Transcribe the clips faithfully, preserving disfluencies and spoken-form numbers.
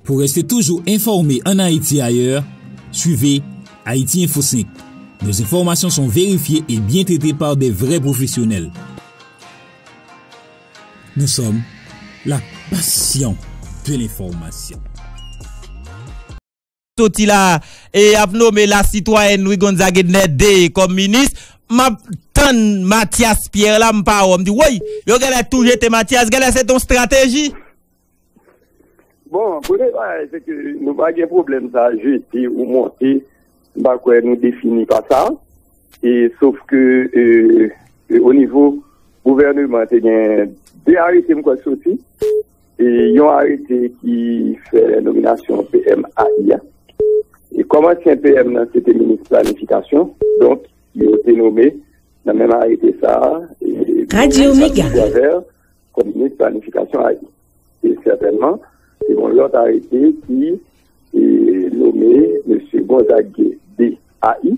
Pour rester toujours informé en Haïti et ailleurs, suivez Haïti Info cinq. Nos informations sont vérifiées et bien traitées par des vrais professionnels. Nous sommes la passion de l'information. Soti la, e ap nome la sitwayèn Louis Gonzague Edner de kòm minis, m ap tann Mathias Pierre la, m pa wè, m di, woy, yo genlè tou jete Mathias, genlè se t on strateji. Bon, premye bagay, se ke nou pa gen pwoblèm sa, jete ou monte, m pa kwè nou defini pa sa. E, sof ke, e, e, o nivo gouvèneman, te gen de arete m kwè k soti. E, yon arete ki fè nominasyon P M A I a. E kòm ansyen P M nan se te minis planifikasyon, donk, yo te nome nan menm arete sa a, e, Minis Patrick Boisvert kòm minis planifikasyon A I. E sètènman, se yon lòt arete ki e, nome Mesye Gonzague de A I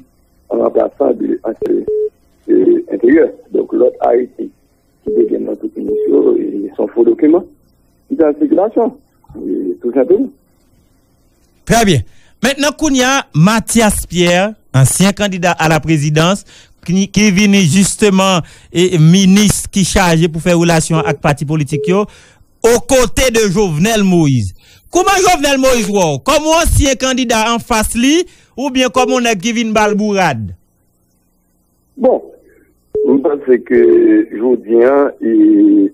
an ranplasan de ansyen e, enteryè. Donk, lòt arete ki te gen nan tout minis yo, e, se yon fo dokiman ki te an sikilasyon, e, tou senpleman. Trè byen. Mentnan, kounye a, Mathias Pierre, ansyen kandida a la prezidans, ki, ki vini jisteman e, minis ki chaje pou fè relasyon ak pati politik yo, o kote de Jovenel Moïse. Kouman Jovenel Moïse wè w? Kòm yon ansyen kandida anfas li, oubyen kòm yon nèg ki vin ba l bourad? Bon, m panse ke jodi a, e,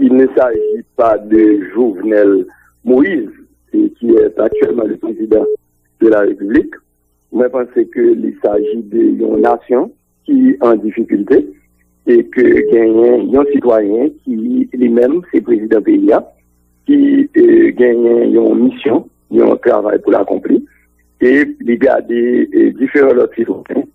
il ne s'agit pas de Jovenel Moïse, e, qui est actuellement le président de la République. Mwen panse ke li saji de yon nasyon ki an difikilte e ke genyen yon sitwayen ki li menm se prezidan peyi a, ki e, genyen yon misyon, yon travay pou l akonpli, e li gade e, diferan lòt sitwayen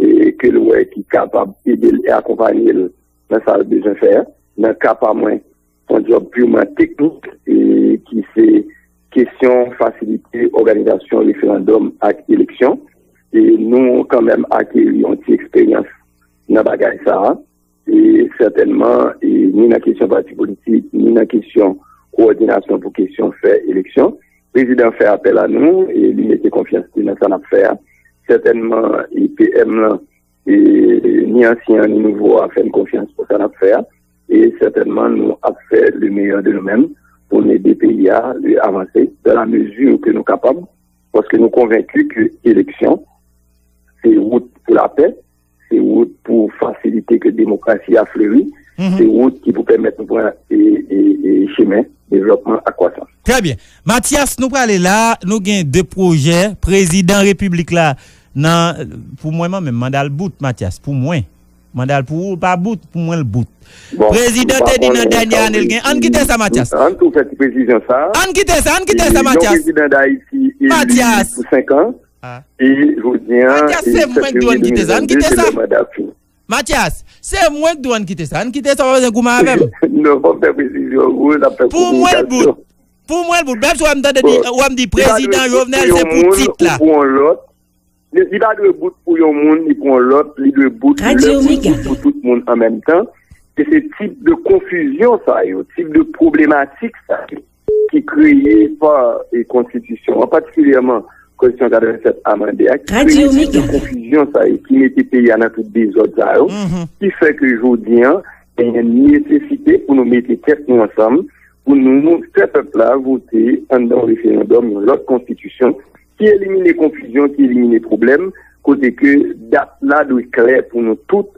e, ke l wè ki kapab ede l e akonpaye l nan sa l bezwen fè a. Nan ka pa mwen, se yon djòb piman teknik e, ki se kesyon fasilite òganizasyon referandòm ak eleksyon. E nou kanmenm akeri yon ti eksperyans nan bagay sa a. E sètènman, e ni nan kesyon pati politik, ni nan kesyon kowòdinasyon pou kesyon fè eleksyon. Prezidan fè apèl a nou e li mete konfyans li nan sa n ap fè a. Sètènman, e P M lan, e ni ansyen an, ni nouvo a fè n konfyans pou sa n ap fè a. E sètènman, nou ap fè le meilleur de nous-mêmes pou n ede peyi a e avanse dans la mesure ke nou kapab, paske nou konvenki ke eleksyon se wout pou lapè, se wout pou fasilite ke demokrasi a fleri, se wout ki pou pèmèt nou pran e, e, e chemen devlòpman ak kwasans. Trè byen. Mathias, nou prale la, nou gen de pwojè, prezidan repiblik la, nan, pou mwen, mwen menm, manda l bout, Mathias, pou mwen. Manda l pou ou, l pa bout, pou mwen, l bout. Bon, prezidan te di nan dènye ane l gen. Ann kite sa, Mathias. Ann tou fè ti presizyon sa. Ann kite sa, ann kite sa, Mathias. Yon prezidan Dayiti eli pou senk an. E jodi a, Mathias, se mwen k di w ann kite sa, ann kite sa. Mathias, se mwen k di w ann kite sa, ann kite sa, w pa bezwen goumen avè m. Non, w ap fè presizyon, w ap fè kominikasyon. Pou mwen, l bout. Pou mwen, l bout. Bèp, w ap tande di, w ap di prezidan Jovenel, se pou tit la. Li pa dwe bout pou yon moun, li pou yon lòt, li dwe bout lè pou tout moun an menm tan. E se tip de konfizyon sa yo, tip de pwoblematik sa yo ki kreye pa e, konstitisyon an, patikilyèman konstitisyon katrevennsèt amande a, ki kreye tip de konfizyon sa yo, ki mete peyi a nan tout dezòd sa yo, ki fè ke jodi a, genyen nesesite pou nou mete tèt nou ansanm, pou nou fè pèp la vote anndan yon referandòm, yon lòt konstitisyon, ki elimine konfizyon, ki elimine pwoblèm, kote ke dat la dwe klè pou nou tout,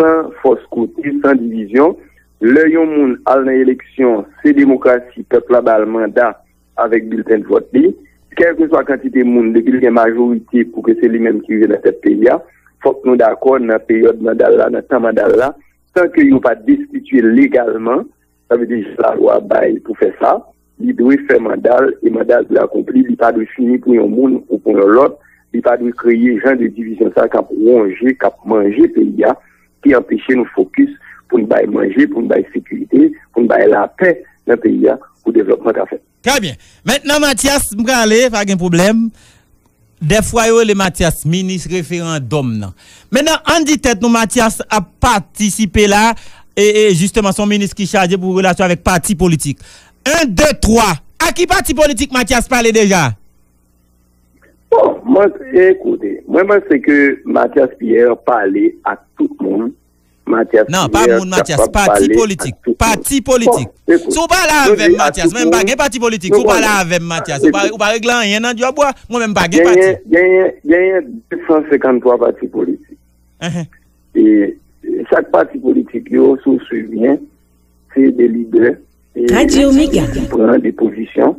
san fòs kote, san divizyon. Lè yon moun al nan eleksyon, se demokrasi, pèp la ba l manda avèk bilten vòt li. Kèlkeswa kantite moun, depi l gen majorite pou ke se li menm ki rive nan tèt peyi a, fòk nou dakò nan peryòd manda l la, nan tan manda l la, san ke yo pa destitye l legalman, sa vle di jan lalwa bay pou fè sa, li dwe fè manda l e manda l dwe akonpli, li pa dwe fini pou yon moun ou pou yon lòt, li pa dwe kreye jan de divizyon sa k ap wonje, k ap manje peyi a, ki anpeche nou fokis pou n bay manje, pou n bay sekirite, pou n bay lapè nan peyi a, pou devlòpman ka fèt. Trè byen. Mentnan, Mathias, m prale, pa gen pwoblèm. Dèfwa yo rele Mathias minis referandòm nan. Mentnan, ann di tèt nou Mathias ap patisipe la, e, e jisteman, se yon minis ki chaje pou relasyon avèk pati politik. En, de, twa, A ki pati politik Mathias pale deja? Bon, mwen, ekoute, mwen panse ke Mathias Pierre pale ak tout moun. Mathias Non, pa Pierre moun Mathias, kapab pati pale politik. Ak tout moun. Pati politik. Bon, ekoute, si w pale avè m Mathias, mwen m pa gen pati politik. Si w pale avè m Mathias, ou pa, ou pa regle anyen nan djòb ou a, mwen menm m pa gen pati. Genyen, genyen, genyen de san senkanntwa pati politik. Enhen. E, e chak pati politik yo, si w swiv byen, se de lidè e ki pran de pozisyon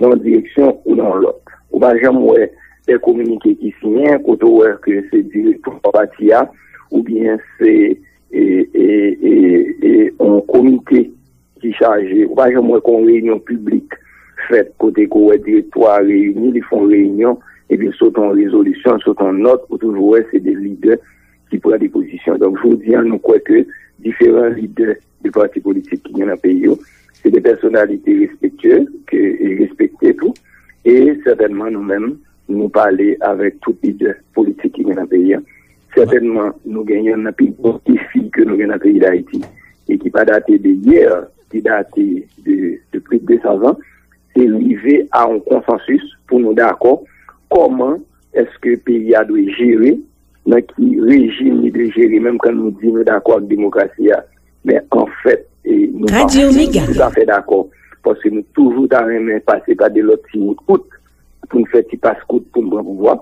nan yon direksyon ou nan yon lòt. Ou pa janm wè de kominike ki siyen kote w wè ke se direktwa pati a oubyen se e, e, e, e, yon komite ki chaje. Ou pa janm wè ke yon reyinyon piblik fèt kote ke w wè direktwa a reyini, li fè yon reyinyon, epi l sot yon rezolisyon, l sot yon nòt, ou toujou wè se de lidè ki pran de pozisyon. Donk, jodi a, nou kwè ke diferan lidè de pati politik ki gen nan peyi yo, se de pèsonalite respektye, ke, e respekte tou, e sètènman, nou menm, nou pale avèk tout lidè politik ki gen nan peyi a. Sètènman, nou gen youn nan pi gwo defi ke nou gen nan peyi Dayiti, e ki pa date de yè, ki date de, de plis de san zan, se rive a yon konsansis pou nou dakò kòman èske peyi a dwe jere, nan ki rejim li dwe jere, menm kan nou di nou dakò ak demokrasi a, men anfèt, e, nou pa toutafè dakò, paske nou toujou ta renmen pase pa de lòt ti wout kout pou n fè ti pas kout pou n pran pouvwa.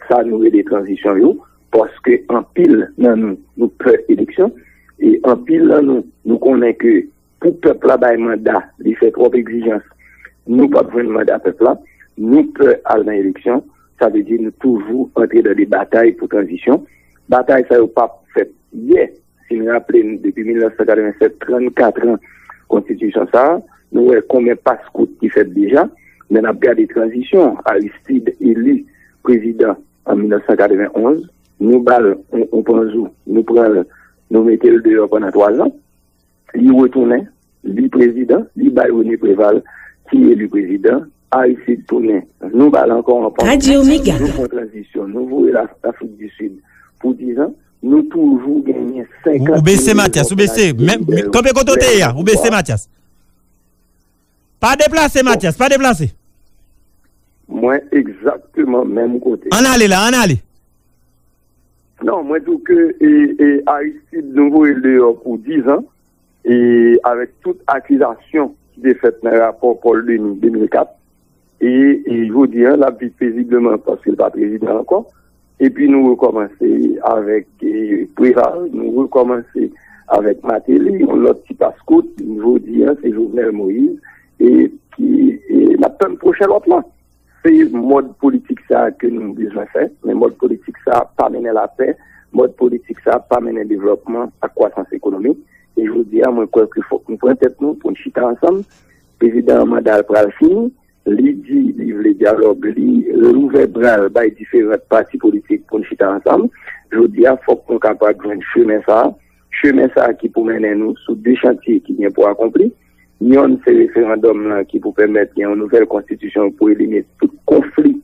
Sa nou rele tranzisyon yo, paske anpil nan nou, nou pè eleksyon, e anpil nan nou, nou konnen ke pou pèp la bay manda, li fè twòp egzijans, nou p ap jwenn manda pèp la, nou pè al nan eleksyon, sa vle di nou toujou antre nan de batay pou tranzisyon. Batay sa yo p ap fèt yè. Si n raple n, depi mil nèf san katrevennsèt, trannkat an konstitisyon sa a, nou wè konbyen pas kout ki fèt deja, men n ap gade tranzisyon, Aristide eli prezidan an mil nèf san katrevenn onz, nou ba l yon, yon panzou, nou pran l, nou mete l deyò pandan twa zan, li retounen, li prezidan, li bay René Préval ki eli prezidan, Aristide tounen, nou ba l ankò yon panzou, nou fè yon tranzisyon, nou voye Lafrik di Sid pou diz an, nou toujou genyen senkant milyon konpayi militè yo. Ou bese, Matyas, ou bese. Kanpe kote w te ye a, ou bese, Matyas. Pa deplase, Matyas, pa deplase. Mwen egzakteman menm kote. Ann ale la, ann ale. Non, mwen di w ke, e, e, Aristide, nou voye l deyò pou diz an, e avèk tout akizasyon ki te fèt nan rapò Paul Denis de mil kat, e, e jodi a, l ap viv pezibleman paske l pa prezidan ankò. Epi nou rekòmanse avèk, e, Préval, nou rekòmanse avèk Martelly, yon lòt ti pas kout, jodi a, se Jovenel Moïse, e ki, e, n ap tann pwochen lòt la. Se mòd politik sa a ke nou bezwen fè, men mòd politik sa a pa mennen lapè, mòd politik sa a pa mennen devlòpman ak kwasans ekonomik. E jodi a, mwen kwè ke fòk nou pran tèt nou pou n chita ansanm. Prezidan an manda l pral fini, li di li vle dyalòg, li louvè bra l bay diferan pati politik pou n chita ansanm. Jodi a, fòk nou kapab jwenn chemen sa a. Chemen sa a ki pou mennen nou sou de chantye ki gen pou akonpli. Yonn se referandòm lan ki pou pèmèt gen yon nouvèl konstitisyon pou elimine tout konfli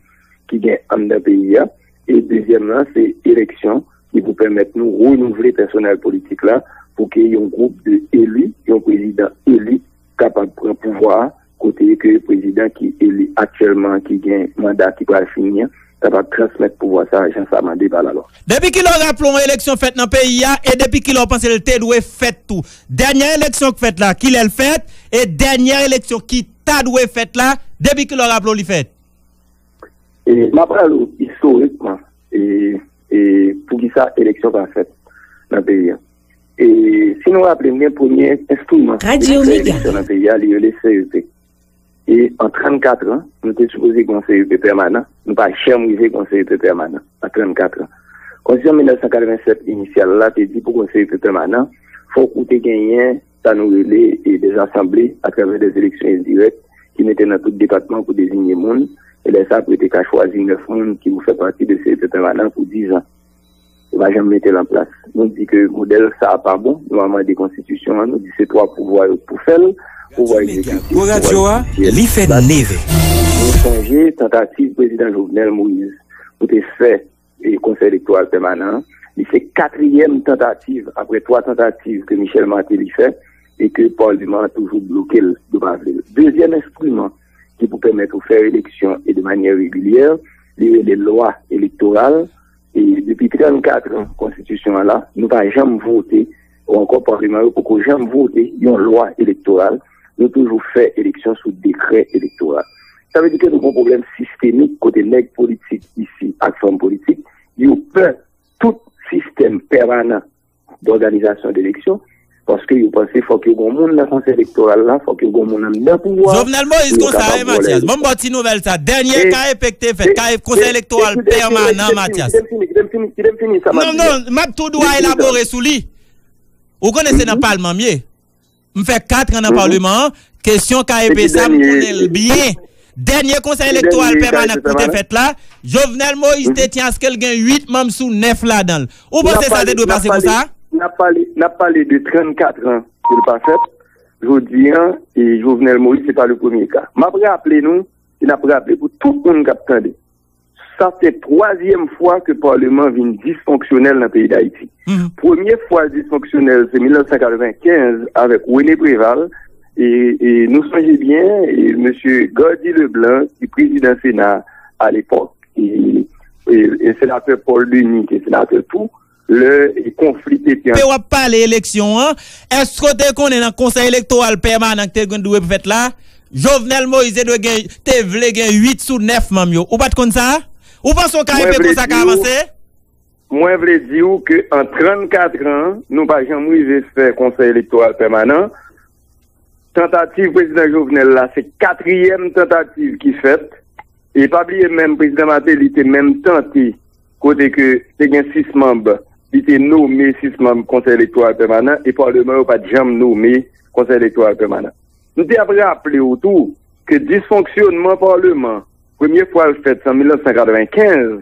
ki gen anndan peyi a. E dezyèm lan se eleksyon ki pou pèmèt nou renouvle pèsonèl politik la pou ke yon gwoup de eli, yon prezidan eli kapab pran pouvwa a, kote ke prezidan ki eli aktyèlman, ki gen manda ki pral fini an, kapab transmèt pouvwa sa a jan sa mande pa lalwa. Depi kilè w raple w yon eleksyon fèt nan peyi a, e depi kilè w panse l te dwe fèt tou? Dènyè eleksyon k fèt la, kilè l fèt? E dènyè eleksyon ki ta dwe fèt la, depi kilè w raple w li fèt? E, m ap rale w istorikman, e, e, poukisa eleksyon pa fèt nan peyi a. E, si nou raple n, gen premye enstriman ki fè eleksyon nan peyi a, li rele C E P. E an trannkat an, nou te sipoze gen yon C E P pèmanan, nou pa janm rive gen yon C E P pèmanan an trannkat an. Konstitisyon mil nèf san katrevennsèt inisyal la te di pou gen yon C E P pèmanan, fòk ou te genyen sa nou rele, e, de zasanble atravè de eleksyon endirèk ki mete nan tout depatman pou deziye moun, e lè sa pou yo te ka chwazi nèf moun ki pou fè pati de C E P pèmanan pou diz an. Yo pa janm mete l an plas. Nou di ke modèl sa a pa bon, nou amande konstitisyon an, nou di se twa pouvwa yo k pou fè l, pouvwa egzekitif, pouvwa jidisyè, pouvwa jidisyè. Nou sonje tantativ prezidan Jovenel Moïse pou te fè e, Konsèy Elektoral Pèmanan an. Li se katriyèm tantativ, apre twa tantativ ke Michel Martelly fè, e ke Palman an toujou bloke l, yo pa vle l. Dezyèm enstriman pèmèt ou fè eleksyon e de manyè regilyè, li rele lwa elektoral. E depi trannkat an konstitisyon an la, nou pa janm vote, ou ankò paleman yo poko janm vote yon lwa elektoral. Nou toujou fè eleksyon sou dekrè elektoral. Sa vle di ke nou gen yon pwoblèm sistemik kote nèg politik isi ak fanm politik, yo pè tout sistèm pèmanan dòganizasyon d eleksyon, paske yo panse fòk yo gen moun nan konsèy elektoral la, fòk yo gen moun anndan pouvwa. Jovenel Moïse pou yo konsa, kapab wi, Mathias. Bon, m ba w ti nouvèl sa. Dènye e, K E P ki te fèt, e, K E P, Konsèy e, Elektoral e, kite m fini, Pèmanan, kite m fini, Mathias. Kite m fini, kite m fini, kite m fini sa m ap di. Non, non, m ap tou dwa elabore sou li. Ou konnen se nan palman m ye. M fè kat an nan paleman an. Kesyon K E P sa, m konnen l byen. Dènye Konsèy Elektoral Pèmanan ki te fèt la, Jovenel Moïse te tyen aske l gen uit manm sou nèf ladan l. Ou panse sa te dwe pase konsa? N ap pale, n ap pale de trannkat an ke l pa fèt. Jodi an, e Jovenel Moïse, se pa le premye ka. M ap raple nou, e n ap raple pou tout moun k ap tande. Sa se twazyèm fwa ke paleman vin disfonksyonèl nan peyi Dayiti. Premye fwa l disfonksyonèl, se mil nèf san katrevenkenz avèk René Préval. E, e nou sonje byen, e mesye Gardy Leblanc, ki prezidan Sena a lepòk, e, e, e senatè Paul Denis, ki senatè tou, lè konfli te tyen. Te w ap pale eleksyon an, èske w te konnen nan Konsèy Elektoral Pèmanan ki te gen dwe fèt la, Jovenel Moïse te dwe gen, te vle gen uit sou nèf manm yo? Ou pa t konn sa? Ou panse yon K E P konsa ka avanse? Mwen vle di w ke an trannkat an, nou pa janm rive fè Konsèy Elektoral Pèmanan. Tantativ prezidan Jovenel la, se katriyèm tantativ ki fèt. E pa bliye menm prezidan Martelly te menm tante, kote ke te gen sis manm, li te nome sis manm Konsèy Elektoral Pèmanan, e paleman yo pa t janm nome Konsèy Elektoral Pèmanan. M te ap raple w tou ke disfonksyonman paleman, premye fwa l fèt, se an mil nèf san katrevenkenz,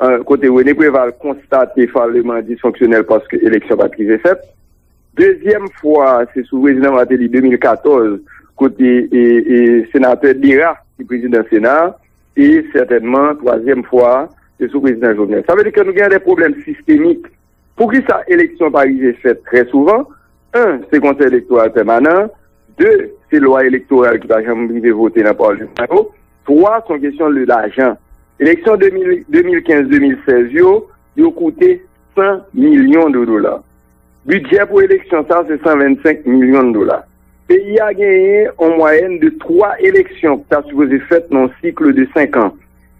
an, kote René Préval konstate paleman an disfonksyonèl paske eleksyon pa t rive fèt. Dezyèm fwa, se sou prezidan Martelly de mil katòz, kote, e, e, senatè Dérat te prezidan Sena a, e sètènman, twazyèm fwa, se sou prezidan Jovenel. Sa vle di ke nou gen de pwoblèm sistemik. Poukisa eleksyon pa rive fèt trè souvan? En, se Konsèy Elektoral Pèmanan. De, se lwa elektoral ki pa janm rive vote nan paleman yo. Twa, se yon kesyon de lajan. Eleksyon de mil, de mil kenz, de mil sèz yo, yo koute san milyon de dola. Bidjè pou eleksyon sa, se san vennsenk milyon de dola. Peyi a genyen yon mwayèn de twa eleksyon ki ta sipoze fèt nan yon sikl de senk an.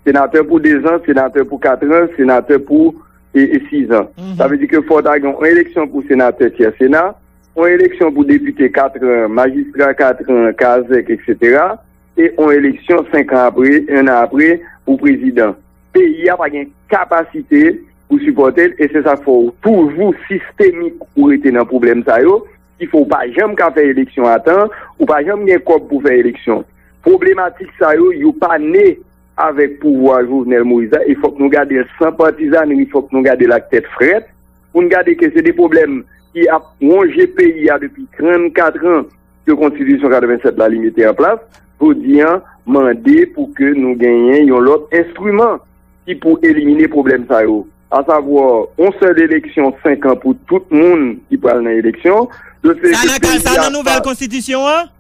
Senatè pou de zan, senatè pou kat an, senatè pou, e, e, sis an. Sa vle di ke fò w ta gen yon eleksyon pou senatè tyè Sena, yon eleksyon pou depite kat an, majistra kat an, kazèk, etsetera, e yon eleksyon senk an apre, en an apre, pou prezidan. Peyi a pa gen kapasite pou sipòte l, e se sa k fè w toujou sistemik ou rete nan pwoblèm sa yo, ki fè w pa janm ka fè eleksyon a tan, ou pa janm gen kòb pou fè eleksyon. Pwoblematik sa yo, yo pa ne avèk pouvwa Jovenel Moïse la, e fòk nou gade l san patizanri, fòk nou gade l ak tèt frèt, pou n gade ke se de pwoblèm ki ap wonje peyi a depi trannkat an ke konstitisyon katrevennsèt la li mete an plas, jodi an, mande pou ke nou genyen yon lòt enstriman ki pou elimine pwoblèm sa yo. Asavwa, yon sèl eleksyon senk an pou tout moun ki pral nan eleksyon. Sa nan ka, sa nan nouvèl konstitisyon an?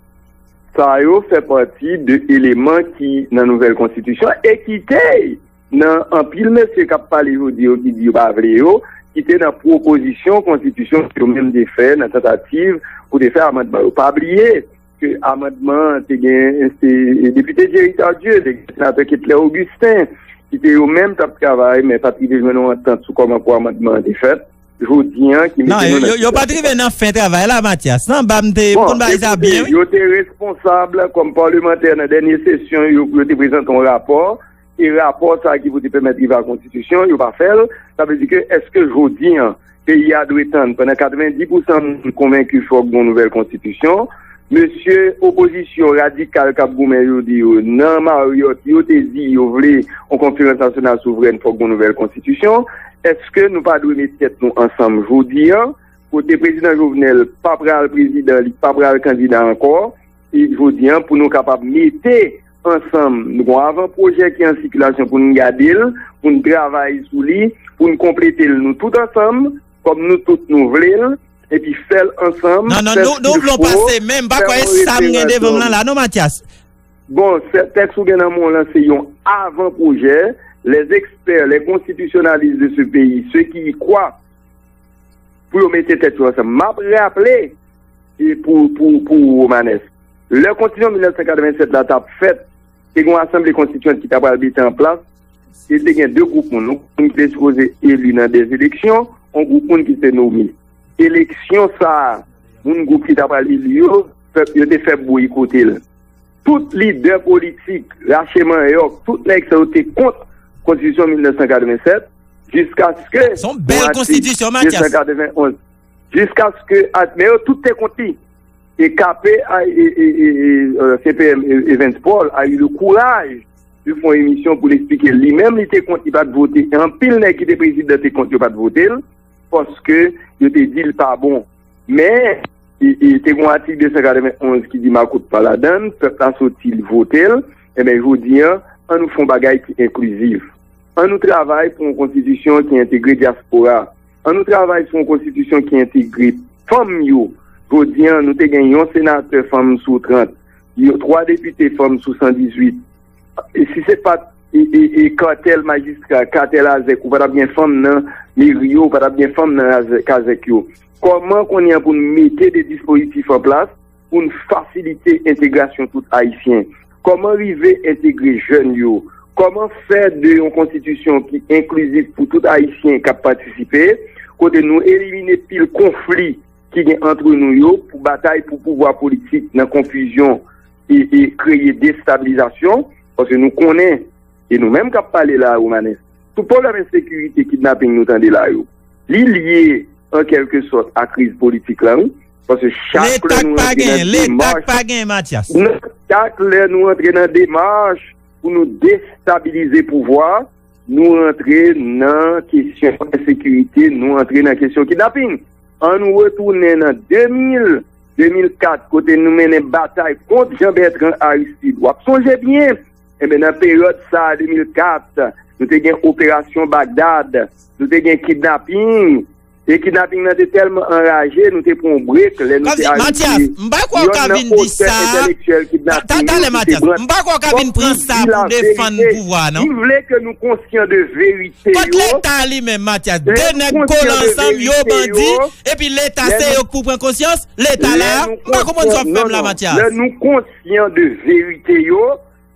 Sa yo fè pati de eleman ki nan nouvèl konstitisyon e ki te nan anpil mesye k ap pale jodi yo ki di yo pa vle yo, ki te nan pwopozisyon konstitisyon yo menm te fè nan tantativ pou te fè amandman yo. Pa bliye ke amandman an te gen, se depite Jerry Tardieu, te gen senatè Kettler Augustin, ki te yo menm t ap travay, men pa t rive jwenn yon antant sou kòman pou amandman an te fèt. Jodi an, ki mete nou nan sitiyasyon sa. Non, yo, yo, yo pa t rive nan fen travay la, Mathias. Non, ba m te konn bagay sa byen, wi. Bon, yo te responsab kòm palmantè nan dènye sesyon yo pou yo te prezante yon rapò. E rapò sa ki pou te pèmèt rive a konstitisyon, yo pa fè l. Sa vle di ke èske jodi an, peyi a dwe tann pandan katrevenndis pousan moun konvenki fòk gen yon nouvèl konstitisyon? Mesye opozisyon radikal k ap goumen yo di yo nan Maryòt, yo te di yo vle yon konferans nasyonal souvrèn, fòk gen yon nouvèl konstitisyon. Èske nou pa dwe met tèt nou ansanm jodi an, kote prezidan Jovenel pa pral prezidan, li pa pral kandida ankò, e jodi an, pou nou kapab mete ansanm, nou gon avan pwojè ki an sikilasyon pou n gade l, pou n travay sou li, pou n konplete l nou tout ansanm, kòm nou tout nou vle l, epi fè l ansanm, fè l sil fo, fè yon referandòm. Non, non, nou, nou vle yon pase, men m pa kwè e sa m gen devan m nan la, non, Mathias. Bon, se- tèks ou gen nan men w lan se yon avan pwojè. Les experts, les constitutionnalistes de ce pays, ceux qui y croient, pou yo mete tèt yo ansanm. M ap raple, e pou, pou, pou Romanes, lè konstitisyon mil nèf san katrevennsèt la t ap fèt, te gen yon asanble konstitiyant ki ta pral mete an plas, e te gen de gwoup moun. Yon gwoup moun ki te sipoze eli nan de eleksyon, yon gwoup moun ki te nome. Eleksyon sa a, moun gwoup ki ta pral eli yo, fè- yo te fè boykote l. Tout lidè politik, rache manyòk, tout nèg sa yo te kont konstitisyon mil nèf san katrevennsèt, jiskaske Se yon bèl konstitisyon, Mathias. mil nèf san katrevenn onz. Jiskaske, men yo tout te kont li. E K P, a, e, e, e, e, euh, C P M, e, Evans Paul a eu le courage de fè yon emisyon pou l eksplike li menm li te kont, li pa t vote. E anpil nèg ki te prezidan te kont yo pa t vote l, paske yo te di l pa bon. Men, e, e, te gen yon atik de san katrevenn onz ki di makout pa ladan l, pèp la soti, l vote l. Enben, jodi an, an nou fè yon bagay ki enklizif. An nou travay pou yon konstitisyon ki entegre dyaspora. An nou travay pou yon konstitisyon ki entegre fanm yo. Jodi an, nou te gen yon senatè fanm sou trant, yo, twa depite fanm sou san dizuit. E si se pa t, e, e, e katèl majistra, katèl azèk, ou pa t ap gen fanm nan meri yo, ou pa t ap gen fanm nan azè- kazèk yo. Kòman kounye a pou n mete de dispozitif an plas pou n fasilite entegrasyon tout Ayisyen? Kòman rive entegre jèn yo? Kòman fè de yon konstitisyon ki enklizif pou tout Ayisyen k ap patisipe, kote nou elimine pil konfli ki gen antre nou yo pou batay pou pouvwa politik nan konfizyon e, e kreye destabilizasyon? Paske nou konnen, e nou menm k ap pale la a, Romanes, tout pwoblèm ensekirite, kidnaping nou tande la yo, li lye an kèlke sòt a kriz politik la, wi. Paske chak lè Leta k nou pa antre genyen, nan Leta k demach, pa genyen, Mathias. Nan chak lè nou antre nan demach pou nou destabilize pouvwa, nou antre nan kesyon ensekirite, nou antre nan kesyon kidnaping. An nou retounen nan de mil, de mil kat, kote nou mennen batay kont Jean Bertrand Aristide. W ap sonje byen, enben, nan peryòd sa a, de mil kat, nou te gen operasyon Bagdad, nou te gen kidnaping, e kidnaping nan te tèlman anraje, nou te pran yon brek lè nou Kòmsi, te Mathias, arete m pa kwè w ka vin di sa. Entèlektyèl kidnaping yo, talè, Mathias, m pa kwè w ka vin pran sa pou defann pouvwa, non. M vle ke nou konsyan de verite yo. Kot Leta li menm, Mathias? De nèg kole ansanm, yo bandi, epi Leta se yo k pou pran konsyans? Leta la, m pa konprann sa w ap fè m la, Mathias. Lè nou konsyan de verite yo,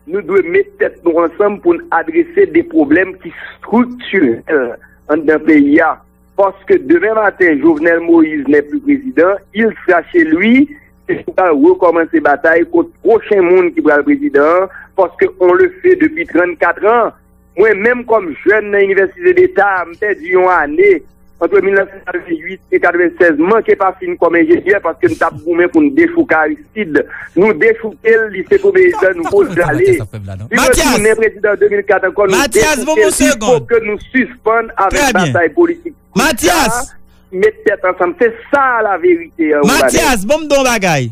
nou dwe met tèt nou ansanm pou n adrese de pwoblèm ki striktirèl anndan peyi a. Paske demen maten, Jovenel Moïse n'est plus président, il sera chez lui, e nou pral rekòmanse batay kont pwochen moun ki pral prezidan an, paske on le fait depuis trannkat an. Mwen menm kòm jèn nan Inivèsite Deta, m pèdi yon ane, ant mil nèf san katrevenn uit e katrevenn sèz, manke pa fin kòm enjenyè paske n t ap goumen pou n dechouke Aristide. Nou dechouke l, li se prezidan nou, pou l ale. Li retounen prezidan de mil kat ankò, nou dechouke l. Il faut que nou sispann avèk batay politik. Mathias! Met tèt ansanm. Se sa laverite an, Romanes. Mathias, bon m di w yon bagay.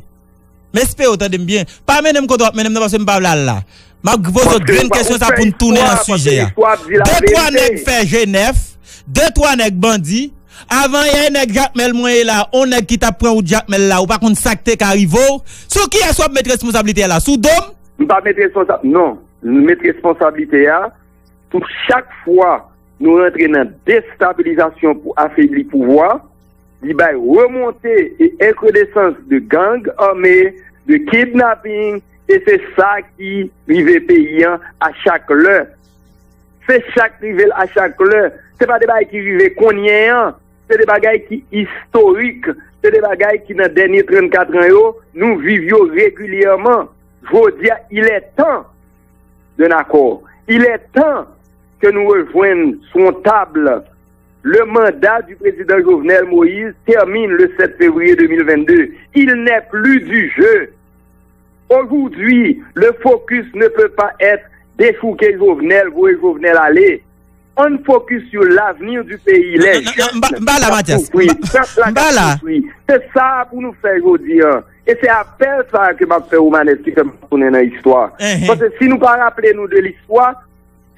M espere w tande m byen. Pa mennen m kote w ap mennen m nan, paske m pa vle al la. M ap poze w grenn kesyon sa pou n tounen nan sijè a. De twa nèg fè G nèf, de twa nèg bandi. Avan yè, nèg Jakmèl mwen ye la, on nèg ki t ap pran wout Jakmèl la, ou pa konn sa k te ka rive w. Sou kiyès w ap met responsablite a la? Sou do m? M pa met responsab, non. M met responsablite a pou chak fwa nou rantre nan destabilizasyon pou afebli pouvwa, li bay remonte e enkredesans de gang ame, de kidnaping, e se sa ki rive peyi an a chak lè. Se sa k rive l a chak lè. Se pa de bagay ki rive kounye an. Se de bagay ki istorik. Se de bagay ki nan dènye trannkat an yo, nou viv yo regilyèman. Jodi a, il est temps d'un accord. Il est temps que nous rejoignions sur une table. Le mandat du président Jovenel Moïse termine le sept février deux mille vingt-deux. Il n'est plus du jeu. Aujourd'hui, le focus ne peut pas être dechouke Jovenel, voye Jovenel ale. Ann focus sur l'avenir du pays. Les jeunes k ap soufri, pèp la k ap soufri. Se sa pou nou fè jodi an. E se apèl sa ke m ap fè Romanes ki fè m tounen nan istwa. Paske si nou pa raple nou de listwa,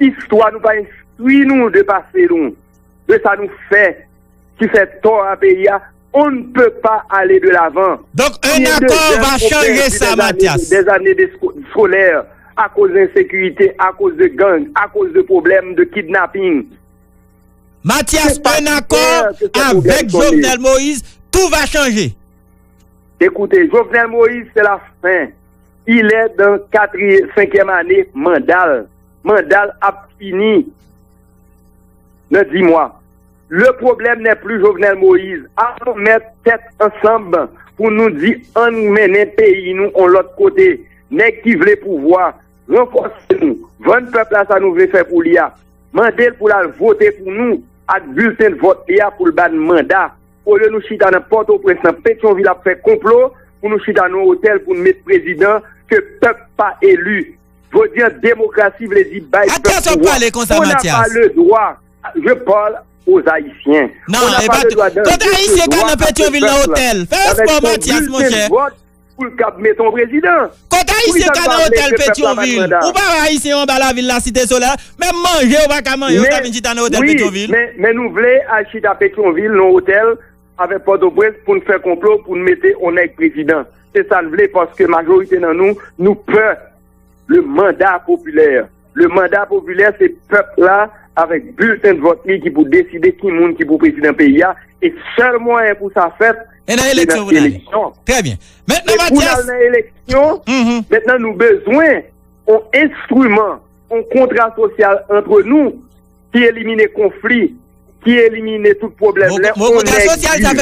istwa nou pa enstwi nou de pase nou, de sa nou fè ki fè tò a peyi a, on ne peut pas aller de l'avant. Donc, un accord va changer ça, Mathias. Des années de sco- scolaires, akoz de ensekirite, akoz de gang, akoz de pwoblèm de kidnaping. Mathias, en accord avec Jovenel Moïse, tout va changer. Écoutez, Jovenel Moïse, c'est la fin. Il est dans quatrième, cinquième année mandat. Mandat a fini dans dix mois. Le problème n'est plus Jovenel Moïse. Allons mettre tête ensemble pour nous dire, ann mennen peyi nou on lòt kote. Nèg ki vle pouvwa, ranfòse nou, vann pèp la sa nou vle fè pou li a. Mande l pou l al vote pou nou ak bilten vòt li a pou l ba n manda. Olye nou chita nan Pòtoprens, nan Petyonvil ap fè konplo pou nou chita nan otèl pou n met prezidan ke pèp pa eli. Jodi an demokrasi vle di bay pèp pouvwa. On n'a pas le droit, je parle aux Haïtiens. On n'a pas le droit d'enlever ce droit à ce peuple avec son bulletin de vote. Pou l kab mete yon prezidan. Kot Ayisyen ka nan otèl Petyonvil? Ou pa wè Ayisyen yo anba lavil la, Site Solèy la? Menm manje yo pa ka manje, yo ta vin chita nan otèl Petyonvil. Men, men nou vle al chita Petyonvil, nan otèl, avèk Pòtoprens, pou n fè konplo, pou n mete yon nèg prezidan. Se sa n vle, paske majorite nan nou, nou pè le mandat populaire. Le mandat populaire, se pèp la, avèk bilten vòt li, ki pou deside ki moun ki pou prezidan peyi a. E sèl mwayen pou sa fèt, se nan eleksyon. Trè byen. Mentnan, Matyas. E pou n al nan eleksyon, mentnan nou bezwen yon enstriman, yon kontra sosyal antre nou ki elimine konfli, ki elimine tout pwoblèm. Lè yon nèg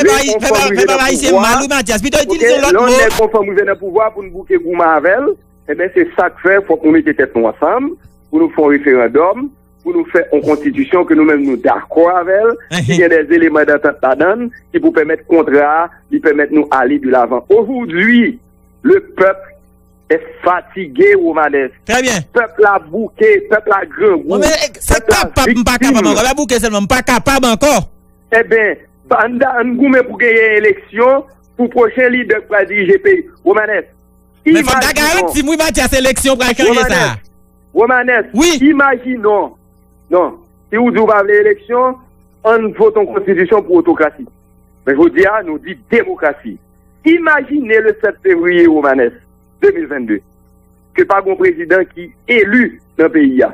rive, yon fanm rive nan pouvwa, oke, lè yon nèg, yon fanm rive nan pouvwa pou n bouke goumen avè l, enben, se sa k fè fòk nou mete tèt nou ansanm, pou nou fè yon referandòm, pou nou fè yon konstitisyon ke nou menm nou dakò avè l, ki gen dè eleman dantant ladan l, ki pou pèmèt kontra a, li pèmèt nou ale de lavan. Aujourd'hui, le peuple est fatigué, Romanes. Trè byen. Pèp la bouke, pèp la grangou. Bon, men, eh, se kapab, m pa kapab ankò. Lè bouke sèlman, m pa kapab ankò. Enben, ann goumen pou genyen eleksyon, pou pwochen lidè k pral dirije peyi. Romanes, men fòk ta garanti m, wi, Matyas, eleksyon pral chanje sa. Romanes, wi, imajinon. Non, si ou di ou pa vle eleksyon, ann vote yon konstitisyon pou otokrasi. Men jodi a, nou di demokrasi. Imajine le sèt fevriye, Romanes, de mil vennde, ke pa gen yon prezidan ki eli nan peyi a.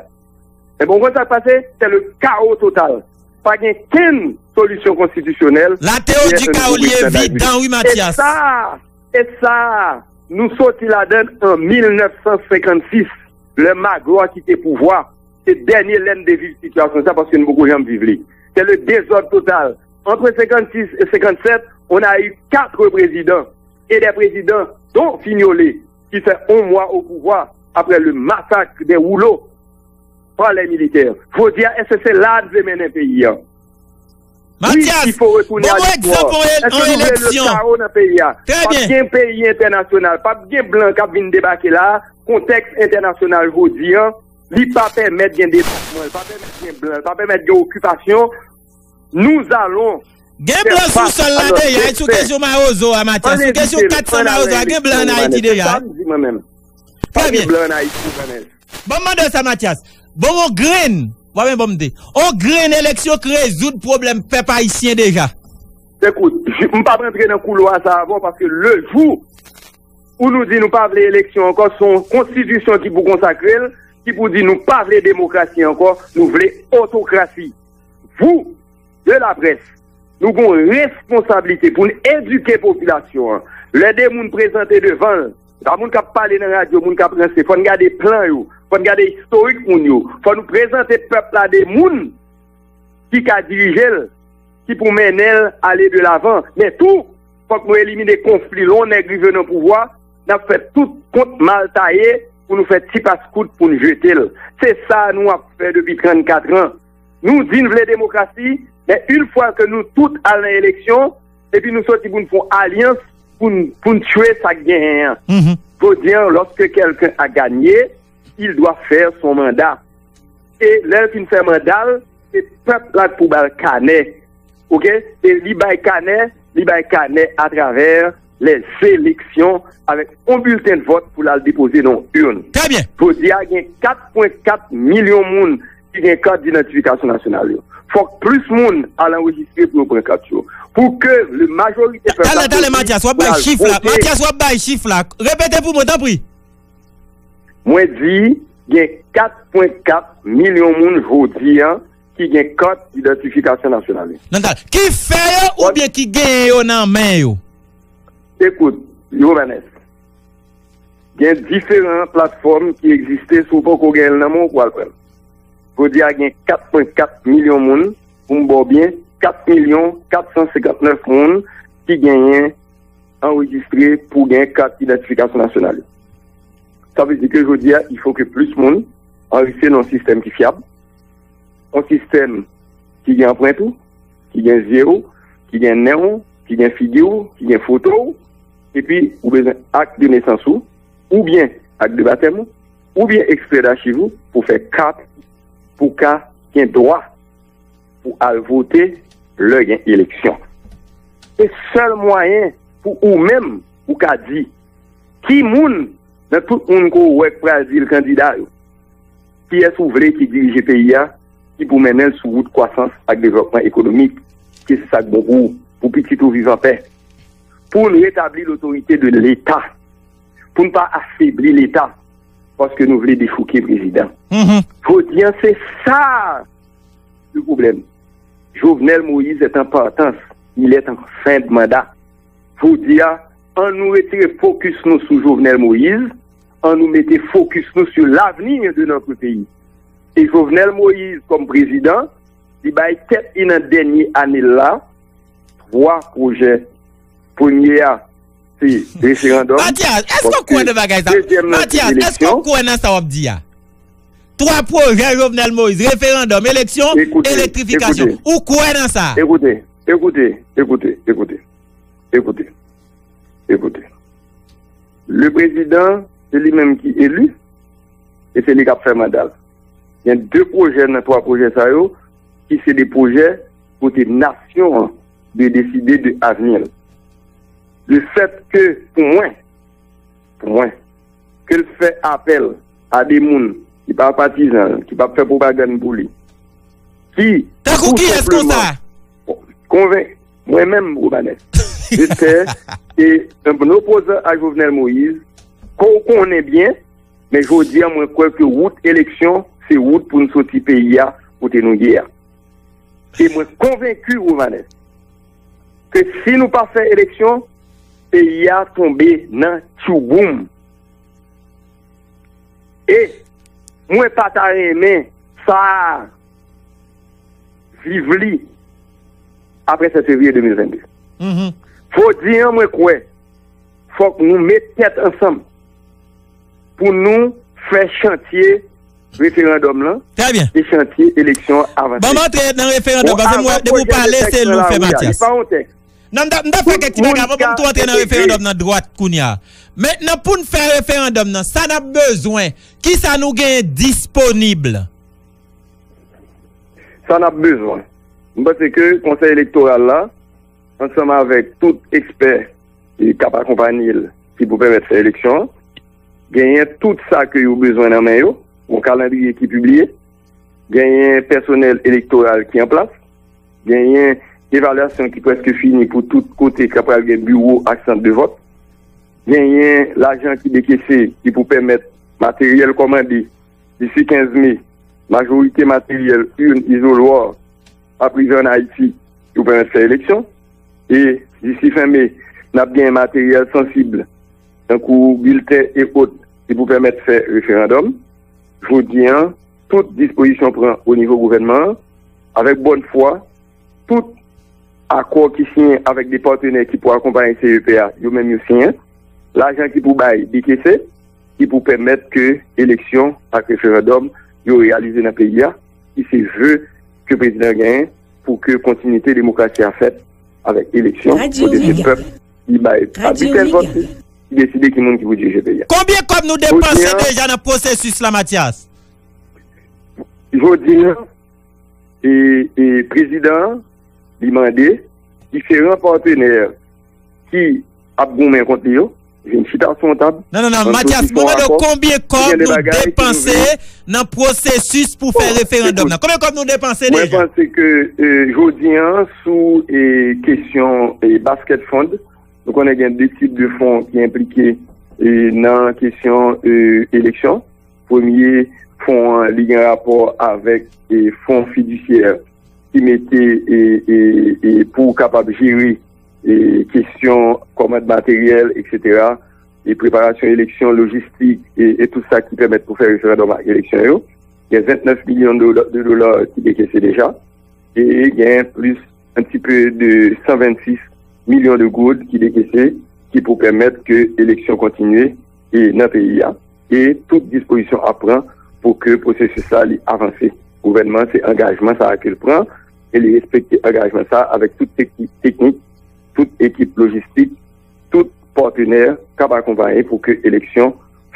Enben, ou konn sa k pase? C'est le chaos total. Pa gen kenn solisyon konstitisyonèl. La théorie du chaos li evidan, wi, Matyas. E sa, e sa, nou soti ladan l an mil nèf san senkannsis, lè Magloire kite pouvwa. Se dènye lè n te viv sitiyasyon sa, paske n poko janm viv li. C'est le désordre total. Entre cinquante-six et cinquante-sept, on a eu quatre présidents, et des présidents, dont Fignolé, qui fait un mois au pouvoir après le massacre des Rouleaux par les militaires. Jodi a, èske se la n vle mennen peyi a? Wi, il faut retourner à l'histoire. Èske nou vle le chaos nan peyi a? P ap gen peyi entènasyonal, p ap gen blan k ap vin debake la. Kontèks entènasyonal jodi a, li pa pèmèt gen debakman, li pa pèmèt gen blan, li pa pèmèt gen okipasyon. Nous allons faire face à notre destin. Gen blan sou sòl la deja, sou kesyon Mawozo a, Matyas. Sou kesyon kat san Mawozo a, gen blan ann Ayiti deja. Se sa m di mwen menm. Pa gen blan ann Ayiti, Vanessa. Ban m mande w sa, Matyas. Bon, yon grenn, w ap bon m di, yon grenn eleksyon k rezoud pwoblèm pèp ayisyen deja. Ekout, m p ap rantre nan koulwa sa avè w, paske le jou où nou di nou pa vle eleksyon ankò, se yon konstitisyon ki pou konsakre l, ki pou di nou pa vle demokrasi ankò, nou vle otokrasi. Vous, de la presse, nou gen yon responsablite pou n edike popilasyon an. Lè de moun prezante devan l, se pa moun k ap pale nan radyo, moun k ap ranse, fò n gade plan yo, fò n gade istorik moun yo, fò nou prezante pèp la de moun ki ka dirije l, ki pou mennen l ale de lavan. Men tou, fòk nou elimine konfli. Lè yon nèg rive nan pouvwa, n ap fè tout kont mal taye pou nou fè ti pas kout pou n jete l. Se sa nou ap fè depi trannkat an. Nou di n vle demokrasi, men yon fwa ke nou tout al nan eleksyon, epi nou soti pou n fè yon alyans pou n, pou n tchwe sa k genyen an. Jodi an, lorsque quelqu'un a gagné, il doit faire son mandat. E lè l fin fè manda l, se pèp la k pou ba l kanè. Oke? E li bay kanè, li bay kanè atravè les élections avèk yon bilten vòt pou l al depoze nan yon urn. Trè byen. Jodi a, gen kat pwen kat milyon moun ki gen kat idantifikasyon nasyonal yo. Fòk plis moun al anrejistre pou yo pran kat yo. Pou ke le majorite pèp la. Talè, talè, Matyas, w ap bay chif la. Matyas, w ap bay chif la. Repete pou mwen, tanpri. Mwen di, gen kat pwen kat milyon moun jodi a ki gen kat idantifikasyon nasyonal yo. Nan ka, ki fè yo oubyen ki genyen yo nan men yo? Ekout, Jovenes, gen diferan platfòm ki egziste, si w poko genyen l nan men w, pou al pran l. Jodi a, gen kat pwen kat milyon moun, pou m ba w byen, kat milyon kat san senkant nèf moun ki genyen anrejistre pou gen kat idantifikasyon nasyonal yo. Sa vle di ke jodi a, il faut que plis moun anrejistre nan yon sistèm ki fyab, yon sistèm ki gen anprent ou, ki gen zye w, ki gen nen w, ki gen figi w, ki gen foto w, epi ou bezwen ak de nesans ou, oubyen ak de batèm ou, oubyen ekstrè dachiv ou pou fè kat pou ka gen dwa pou al vote lè gen eleksyon. Se sèl mwayen pou ou menm ou ka di ki moun nan tout moun ke w wè k pral di l kandida yo, kiyès ou vle ki dirije peyi a, ki pou mennen l sou wout kwasans ak devlòpman ekonomik, ke se sa k bon pou ou, pou pitit ou viv anpè. Pou n retabli lotorite de Leta, pou n pa afebli Leta, paske nou vle dechouke prezidan. Jodi a, se sa le problème. Jovenel Moïse est en partance, il est en fin de mandat. Jodi a, an nou retire fokis nou sou Jovenel Moïse, an nou mete fokis nou sur l'avenir de notre pays. E Jovenel Moïse, kòm prezidan, li bay tèt li nan dènye ane l la twa pwojè. Premye a, se referandòm. Matyas, èske w kwè nan bagay sa? Dezyèm nan, se eleksyon. Matyas, èske w kwè nan sa w ap di a? Twa pwojè Jovenel Moïse, referandòm, eleksyon, elektrifikasyon. Ou kwè nan sa? Ekoute, ekoute, ekoute, ekoute, ekoute, ekoute. Le prezidan, se li menm ki eli, e se li k ap fè manda l. Gen de pwojè nan twa pwojè sa yo ki se de pwojè kote nasyon an dwe deside de avni l. Le fèt ke, pou mwen, pou mwen, ke l fè apèl a de moun ki pa patizan l, ki p ap fè pwopagann pou li, ki tou senpleman konven-, mwen menm, Romanes, je te e un opposant a Jovenel Moïse, ke w konnen byen, men jodi a, mwen kwè ke wout eleksyon, se wout pou n soti peyi a kote nou ye a. E mwen konvenki, Romanes, ke si nou pa fè eleksyon, peyi a tonbe nan tchouboum. E mwen pa ta renmen sa viv li apre sèt fevriye de mil venn de. Jodi a, mwen kwè, fòk nou met tèt ansanm pou nou fè chantye referandòm lan e chantye eleksyon an avanse. Ban m antre nan referandòm, paske m wè depi w pale, se nou fè, Matyas. Li pa yon tèks. Non, m ta, m ta fè kèk ti bagay avan pou m tou antre nan referandòm nan dwat kounye a. Mentnan, pou n fè referandòm nan, sa n ap bezwen, kisa nou genyen disponib? Sa n ap bezwen. M panse ke Konsèy Elektoral la, ansanm avèk tout ekspè e k ap akonpaye l, ki pou pèmèt fè eleksyon an, genyen tout sa ke yo bezwen nan men yo, yon kalandriye ki pibliye, genyen pèsonèl elektoral ki an plas, genyen evalyasyon ki prèske fini pou tout kote k ap pral gen biwo ak sant de vòt, genyen lajan ki dekese ki pou pèmèt materyèl kòmande disi kenz me, majorite materyèl, urn, izolwa, ap rive ann Ayiti pou pèmèt fè eleksyon. E disi fen me, n ap gen materyèl sansib, tankou bilten e ot, ki pou pèmèt fè referandòm. Jodi a, tout dispozisyon pran o nivo gouvènman an, avèk bòn fwa, tout akò ki siyen avèk de patnè ki pou akonpaye C E P a, yo menm yo siyen. Lajan ki pou bay dekese, ki pou pèmèt ke eleksyon ak referandòm yo reyalize nan peyi a, ki se ve ke prezidan genyen pou ke kontinite demokrasi a fèt avèk eleksyon, kote se pèp ki bay, pa biten vòt li, ki deside ki moun ki pou dirije peyi a. Konbyen kòb nou depanse deja nan pwosesis la, Matyas? Jodi a, e, e prezidan an, li mande diferan patnè ki ap goumen kont li yo vin chita sou yon tab. Non, non, non, Matyas, mwen mande w konbyen kòb nou depanse nan pwosesis pou fè referandòm nan. Konbyen kòb nou depanse deja? Mwen panse ke, e, jodi a, sou, e, kesyon, e, basket fund, nou konnen gen de tip de fon ki enplike, e, nan kesyon, e, eleksyon. Premye fon an, li gen rapò avèk e, fon fidisyè ki mete e, e, e, pou kapab jere e, kesyon kòmand materyèl, etsetera, e preparasyon eleksyon, lojistik e, e tout sa ki pèmèt pou fè referandòm ak eleksyon yo. Gen vennèf milyon de dola, de dola ki dekese deja. E gen plis un petit peu de san vennsis milyon de goud ki dekese, ki pou pèmèt ke eleksyon kontinye e nan peyi a. E tout dispozisyon ap pran pou ke pwosesis sa li avanse. Gouvènman se angajman sa a ke l pran e li respekte angajman sa a avèk tout ekip teknik, tout ekip lojistik, tout patnè k ap akonpaye pou ke eleksyon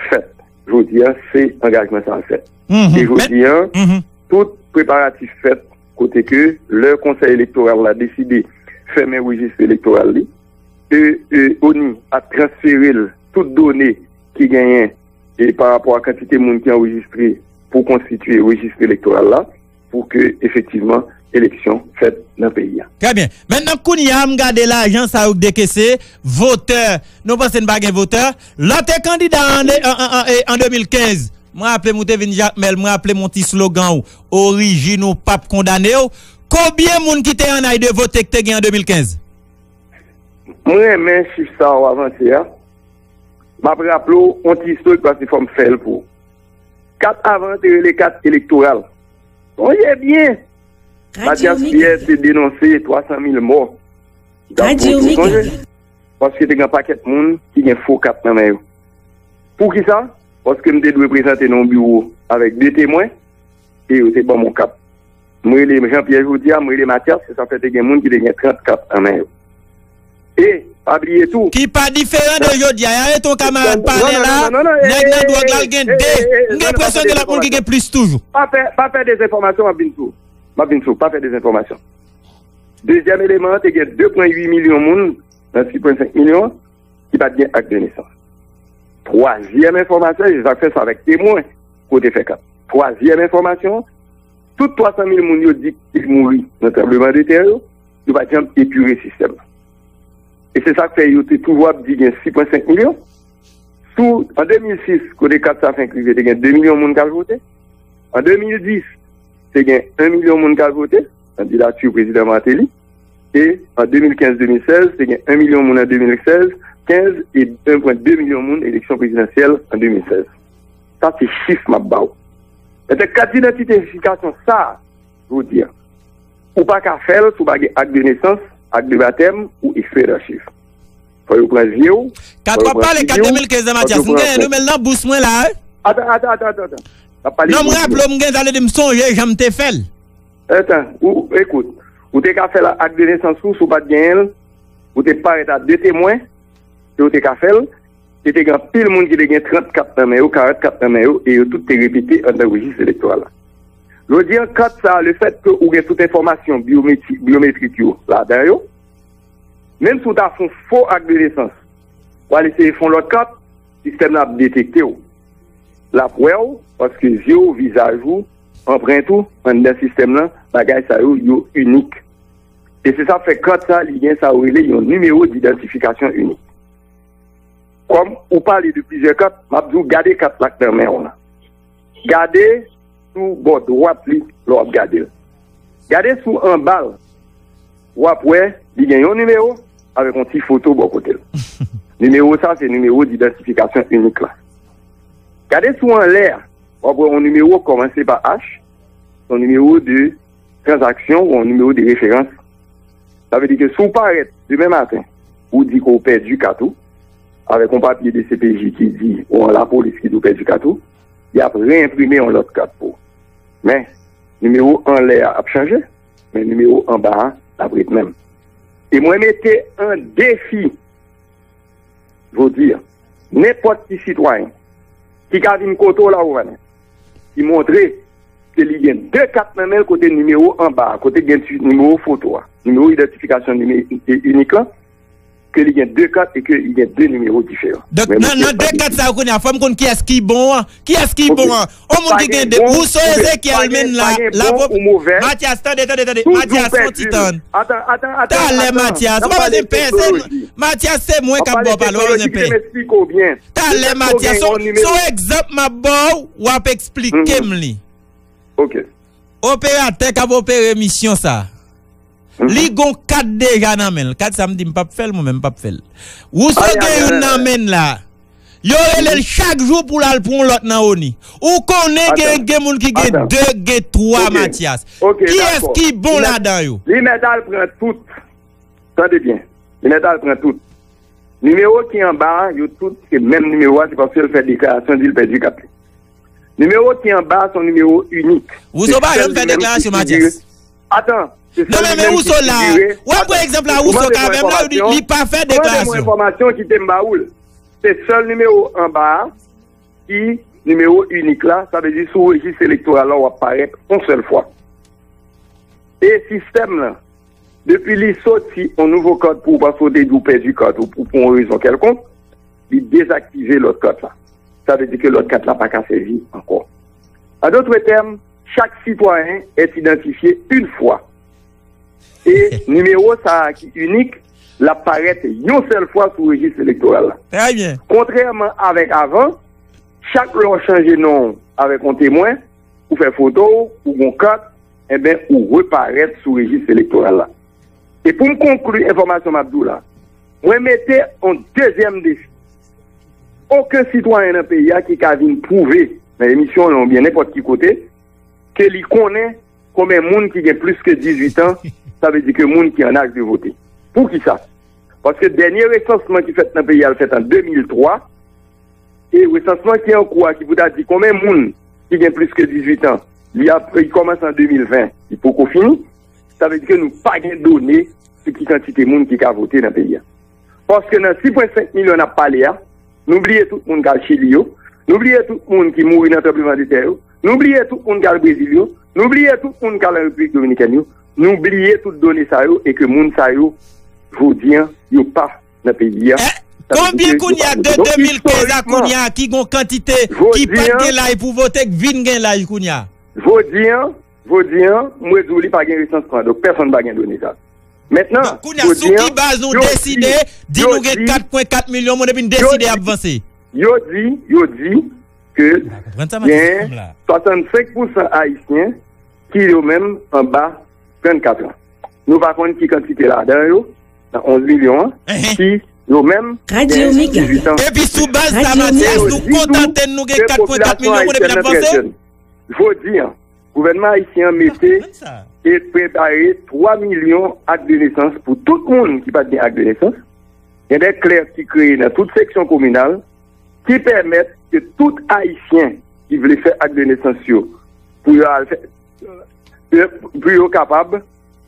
fèt. Jodi a, se angajman sa a fèt. E jodi a, tout preparatif fèt kote ke lè konsèy elektoral la deside fèmen rejis elektoral li, e, e, oni ap transfere l tout done ki genyen e pa rapò a kantite moun ki anrejistre pou konstitye rejis elektoral la, pou ke efektivman eleksyon fèt nan peyi a. Trè byen. Mentnan, kounye a, m gade lajan sa yo k dekese, votè, nou panse n pa gen votè? Lè w te kandida an, an, an, an, an de mil kenz, mwen raple m ou te vin Jakmèl, mwen raple m yon ti slogan w, orijin ou p ap kondane w. Konbyen moun ki te an ay de vote ki te gen an de mil kenz? Mwen renmen chif sa w avanse a. M ap raple w yon ti istorik paske fò m fè l pou ou. Kat avan te rele kat elektoral. Sonje byen, Matyas Pyè te denonse twa san mil mò. Ou sonje? Paske te gen pakèt moun ki gen fo kat nan men yo. Poukisa? Paske m te dwe prezante nan yon biwo avèk de temwen e yo te ban m yon kat. M rele Jean Pierre jodi a, m rele Matyas, se sa fè te gen moun ki te gen trant kat nan men yo. E, pa bliye tou. Ki pa diferan de jodi a. Y arete yon kamarad palè la, nèg nan dwòg la, l gen de. M gen enpresyon gen lòt moun ki gen plis toujou. Pa fè, pa fè dezenfòmasyon, m ap vin sou. M ap vin sou, pa fè dezenfòmasyon. Dezyèm eleman an, te gen de pwen uit milyon moun nan sis pwen senk milyon an ki pa t gen ak de nesans. Twazyèm enfòmasyon, e se sa k fè sa avèk temwen kote fè kat. Twazyèm enfòmasyon, tout twa san mil moun yo di ki mouri nan tranblemanntè yo, yo pa t janm epire sistèm nan. E se sa k fè yo te toujou ap di gen sis pwen senk milyon. Sou, an de mil sis, kote kat sa fenk rive, te gen de milyon moun k al vote. An de mil dis, te gen en milyon moun k al vote, kandidati prezidan Martelly. E an de mil kenz de mil sèz, te gen en milyon moun an de mil sèz, kenz e en pwen de milyon moun eleksyon prezidansyèl an de mil sèz. Sa se chif m ap ba w. Enben, kat didantite idantifikasyon sa a, jodi a, ou pa ka fè l si w pa gen ak de nesans, ak de batèm ou ekstrè dachiv. Fò yo pran zye w. Kat w ap pale, kat de mil kenz nan, Matyas. M genyen nimewo l nan bous mwen la, wi. Atann, atann, atann, atann. N ap pale jodi a. Non, m raple w, m gen sa de di m sonje jan m te fè l. Atann, ou, ekout, ou te ka fè l ak de nesans ou, si w pa t genyen l, ou te parèt a de temwen, e ou te ka fè l, e te gen anpil moun ki te gen trant kat nan men yo, karant kat nan men yo, e yo tout te repete anndan rejis elektoral la. Jodi a, kat sa a, lefètke ou gen tout enfòmasyon byometri-, byometrik yo ladan yo, menm si w ta fè yon fo ak de nesans, w al eseye fè yon lòt kat, sistèm nan ap detekte w. L ap wè w, paske zye w, vizaj ou, anprent ou, anndan sistèm nan, bagay sa yo, yo inik. E se sa k fè kat sa, li gen sa yo rele yon nimewo didantifikasyon inik. Kòm ou pale de plizyè kat, m ap di w gade kat la k nan men w lan. Gade sou bò dwat li lè w ap gade l. Gade sou anba l, w ap wè li gen yon nimewo avèk yon ti foto bò kote l. Nimewo sa se nimewo didantifikasyon inik la. Gade sou anlè a, w ap wè yon nimewo kòmanse pa H, yon nimewo de tranzaksyon ou yon nimewo de referans. Sa vle di ke si w parèt demen maten, ou di ke w pèdi kat ou, avèk yon papye de C P J ki di, ou an lapolis ki di w pèdi kat ou, y ap reyenprime yon lòt kat pou ou. Men, nimewo anlè a ap chanje, men nimewo anba a ap ret menm. E mwen mete an defi, jodi a, nenpòt ki sitwayen ki ka vin kote w la, Wovanè, ki montre ke li gen de kat nan men l kote nimewo anba a, kote gen ti nimewo foto a, nimewo idantifikasyon nime-, e, inik lan, ke li gen de kat e ke li gen de nimewo diferan. Donk, nan, nan de kat sa yo kounye a, fò m konn kiyès ki bon an. Kiyès ki bon an? On moun ki gen de, ou se Ezekiel menm la, la, Matyas, tande, tande, tande. Matyas, yon ti tann. Talè, Matyas, ou pa bezwen pè, se Matyas, se mwen k ap ba w pale, ou pa bezwen pè. Talè, Matyas, se yon egzanp m ap ba w, w ap eksplike m li. Operatè k ap opere misyon sa, li gon kat deja nan men l. Kat sa m di m p ap fè l, mwen menm m p ap fè l. Wouswa gen youn nan men l la. Yo rele l chak jou pou l al pran yon lòt nan oni. Ou konnen gen, gen moun ki gen de, gen twa, Matyas. Kiyès ki bon ladan yo? Li mèt al pran tout. Tande byen. Li mèt al pran tout. Nimewo ki anba a, yo tout se menm nimewo a, se paske l fè deklarasyon, di l pèdi kat li. Nimewo ki anba a, se yon nimewo inik. Wouswa pa janm fè deklarasyon, Matyas. Atan, se sèl li menm ki figire. Wouso la, w ap pran egzanp la, Wouswa kanmenm la, li pa fè deklarasyon. Ou mande mwen enfòmasyon, kite m ba ou l. Se sèl nimewo anba a ki nimewo inik la, sa vle di sou rejis elektoral la w ap parèt yon sèl fwa. E sistèm lan, depi li soti yon nouvo kat pou w, paske w te di w pèdi kat ou pou, pou yon rezon kèlkonk, li dezaktive lòt kat la. Sa vle di ke lòt kat la pa ka sèvi ankò. An dotre tèm, chak sitwayen est identifié une fois. E nimewo sa a ki inik, l ap parèt yon sèl fwa sou rejis elektoral la. Kontrèman avèk avan, chak lè w chanje non w avèk yon temwen, ou fè foto w, ou gon kat, enben, ou reparèt sou rejis elektoral la. E pou m konkli enfòmasyon m ap di w la, mwen mete yon dezyèm defi. Okenn sitwayen nan peyi a ki ka vin pwouve nan emisyon an oubyen nenpòt ki kote ke li konnen konbyen moun ki gen plis ke dizuit an, sa vle di ke moun ki an aj de vote. Poukisa? Paske dènye resansman ki fèt nan peyi a, l fèt an de mil twa, e resansman ki an kou a, ki pou ta di konbyen moun ki gen plis ke dizuit an, li ap, li kòmanse an de mil ven, li poko fini. Sa vle di ke nou pa gen done sou ki kantite moun ki ka vote nan peyi a. Paske nan sis pwen senk milyon n ap pale a, nou bliye tout moun k al Chili yo, nou bliye tout moun ki mouri nan tranblemanntè yo, nou bliye tout moun k al Brezil yo, nou bliye tout moun k al an Repiblik Dominikèn yo, nou bliye tout done sa yo e ke moun sa yo, jodi an, yo pa nan peyi a. Konbyen kounye a de de mil kenz a kounye a ki gon kantite ki pa t gen laj pou vote k vin gen laj kounye a? Jodi an, jodi an, mwen di w li pa gen resansman, donk pèsonn pa gen done sa. Mentnan, kounye a, sou ki baz nou deside di nou gen kat pwen kat milyon moun epi n deside ap vanse? Yo di, yo di ke gen swasannsenk pousan ayisyen ki yo menm anba trannkat an. Nou pa konn ki kantite ladan yo, nan onz milyon an, ki yo menm gen dizuit an. Epi sou baz sa, Matyas, nou kontante n, nou gen kat pwen kat milyon moun epi n ap vanse? Jodi an, gouvènman ayisyen an mete e prepare twa milyon ak de nesans pou tout moun ki pa t gen ak de nesans. Gen de klèk ki kreye nan tout seksyon kominal ki pèmèt ke tout ayisyen ki vle fè ak de nesans yo pou yo al fè, pou yo kapab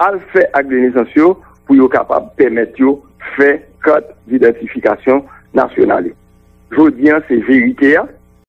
al fè ak de nesans yo, pou yo kapab pèmèt yo fè kat didantifikasyon nasyonal yo. Jodi an, se verite a.